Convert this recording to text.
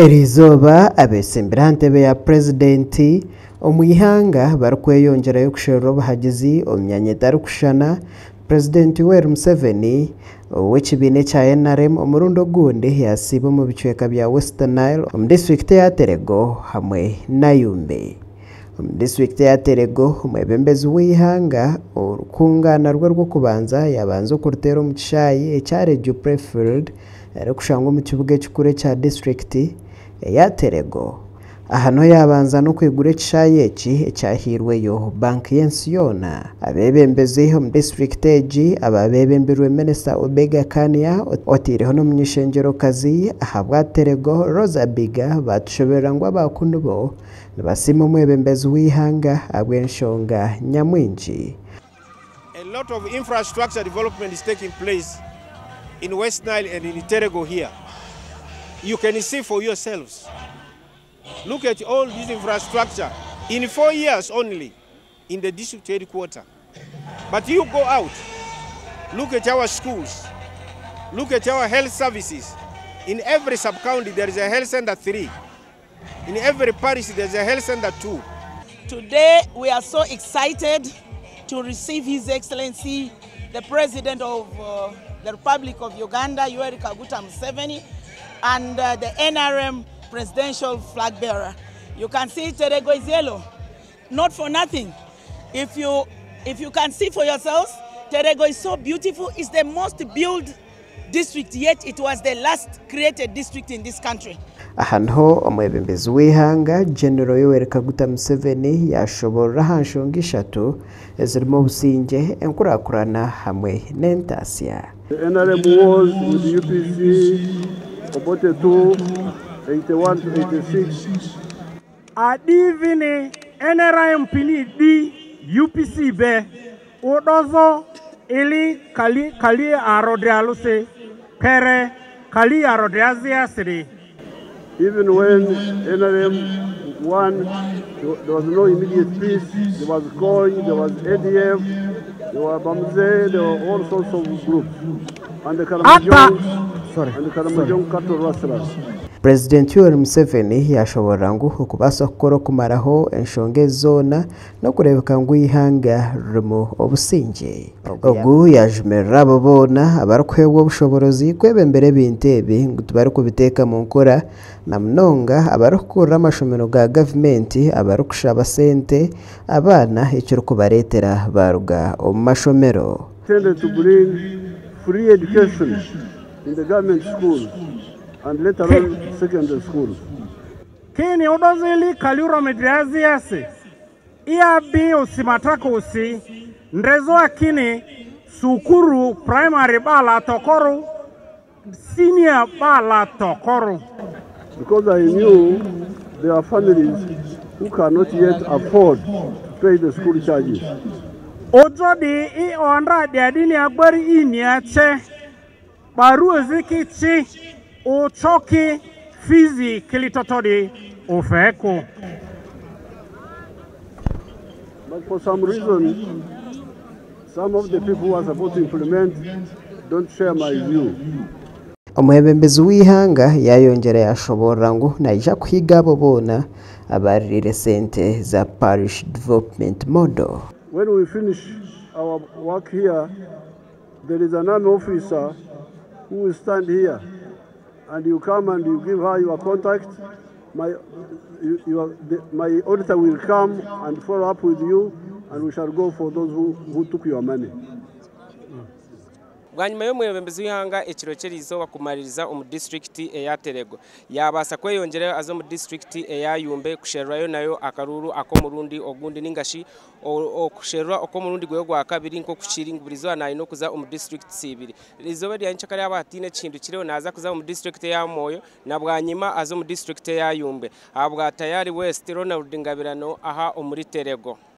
Eriizooba abetsimbire aha ntebe ya Purezidenti omu ihanga barikweyongyerayo kusherura obuhagizi omu myanya etarikushushana, Purezidenti Yoweri Museveni ow'ekibiina ekya NRM omurundi ogundi yasiiba omu bicweka bya West Nile omu disiturikiti eya Terego hamwe na Yumbe. Omu disiturikiti eya Terego, omwebembezi w'eihanga orukungaana rwe rw'okubanza yabanza okuruteera omu kishaayi ekya Reju Playfield erikushangwa omu kibuga ekikuru ekya disiturikiti eya Terego. Aha niho yaabanza n'okwigura ekishaayi eki ekyahairweyo Bank y'ensi yoona. Abeebembezi omu disiturikiti egi aba beebembirwe Minisita Obega Kania oteireho n'omuny'eishengyerokazi ahabwa Terego Rosa Biga baatushoberera ngu aba kunu bo nibasiima omwebembezi w'eihanga ahabw'enshonga nyamwingi. A lot of infrastructure development is taking place in West Nile and in Terego here. You can see for yourselves. Look at all this infrastructure in 4 years only in the district headquarters. But you go out, look at our schools, look at our health services. In every sub-county there is a health center 3. In every parish there's a health center 2. Today we are so excited to receive His Excellency, the President of the Republic of Uganda, Yoweri Kaguta Museveni, and the NRM presidential flag bearer. You can see Terego is yellow. Not for nothing. If you can see for yourselves, Terego is so beautiful. It's the most built district, yet it was the last created district in this country. Aha niho omwebembezi w'eihanga General Yoweri Kaguta Museveni yashoborora aha nshonga ishatu ezirimu obusingye, enkurakurana hamwe n'entaasya. The NRM wars with the UPC, Obote 2, 81 to 86. Adivini NRM pini di UPC be udozo ili kali kali arodrealuse kere kali arodreaziasiri. Even when NRM won, there was no immediate peace. There was Kony, there was ADF, there were Bamze, there were all sorts of groups. And the Karamojong, Sorry, and the Karamojong cattle rustlers. Purezidenti Yoweri Museveni yashoborora ngu okubaasa kukora okumaraho enshonga ezi zoona n'okureebeka ngu eihanga ririmu obusingye. Ogu yajumirira abo boona abarikuheebwa obushoborozi kwebembera ebintu ebi ngu tibarikubiteeka mu nkora na munonga abarikukurira amashomero ga gavumenti abarikushaba sente abaana ekirikubareetera baruga omu mashomero. Intended to bring free education in the government schools and later on secondary schools. Kini udozo ili kali uromedreaziasi iya bi usimataka usi ndrezo akini sukuru primary bala tokoru senior bala tokoru. Because I knew there are families who cannot yet afford to pay the school charges. Ojodi i onda diadini agberi ini ache baru eziki chi uchoki fizi kilitotodi ofeko. But for some reason, some of the people who are supposed to implement don't share my view. Omwebembezi w'eihanga yayongyera yashoborora ngu naija kuhiga abo boona abarire sente za Parish Development Model. When we finish our work here, there is an army officer who will stand here, and you come and you give her your contact. My auditor will come and follow up with you, and we shall go for those who took your money. Bwanyuma y'omwebembezi w'ihanga ekiro ky'erizooba kumaliriza omu disitulikiti eya Terego, yabaasa kweyongyerayo aza omu disitulikiti eya Yumbe kusherurayo nayo akaruuru ak'omurundi ogundi ningashi okusherura okw'omurundi gwe gwa kabiri. Nk'oku kiri ngu buri nayina okuza omu disitulikiti ibiri, izooba rya nkyakare yaba hatiine ekihindukire, naza kuza omu disitulikiti eya Moyo na bwanyima aza omu disitulikiti eya Yumbe. Ahabwa Tayari West, Ronald Ngabirano aha omuri Terego.